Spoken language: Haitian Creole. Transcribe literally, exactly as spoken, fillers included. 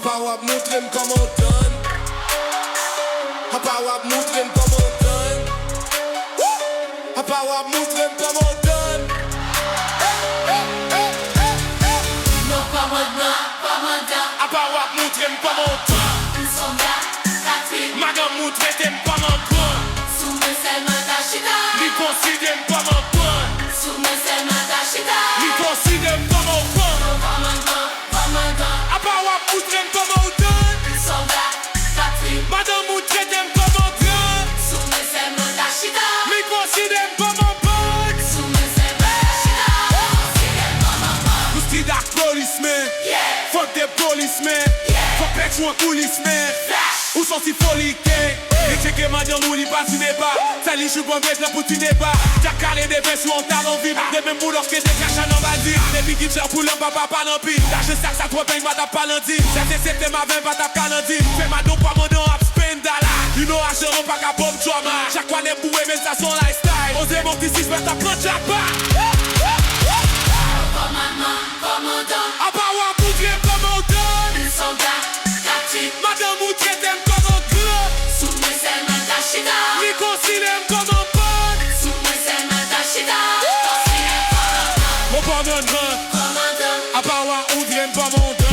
Apa w ap montre m kòman w donn. Apa w ap montre m kòman w donn. Apa w ap montre m kòman w donn. Hey, hey, hey, hey, hey. Non, kòmandman, kòmandan. Apa w ap montre m kòman w donn. M sòlda, patri. Madanm ou trete m kòman grann. Sou mwen sèlman ta chita. Li konsidere m kòman grann. Sou mwen sèlman ta chita. Li konsidere m kòman grann. Non, kòmandman, kòmandan. Apa w ap montre m kòman w donn. Sòlda, patri. Madanm ou trete m kòman grann. Sou mwen sèlman ta chita. Li konsidere m kòman bann. Sou mwen sèlman ta chita. Konsidere m kòman bann. Ou street ak polismen. Yeah. Fuck the policeman. Yeah. Fuck pèt ou an koulismen. Flash. Ou sòti foli gang. Li tcheke madanm ou, li pa ti neba. Sèl li jou bon bezwen pou ti neba. Djak kale defen sou yon talon vip. De menm boulòs ke te kache nan badi. Depi ki djè pou lè papa pa nan pi. Laje sak sa twò bèy mad ap pale an di. Sète se te m avè m pa t ap kalandi. Fè madan kòmandan ap spend dala. You know ajan an pa ka bon drama. Chak fwa lè boure men sa son lifestyle. Oze monte sis mèt ap pran djapa. Kòmandman, kòmandan. Apa w ap montre m kòman w donn. Sòlda, kaptif. Madanm ou trete m kòman grann. Sou mwen sèlman ta chita. Li konsidere m kòman bann. Sou mwen sèlman ta chita. Konsidere m kòman bann. Mon kòmandman. Kòmandan. Apa w ap montre m kòman w donn.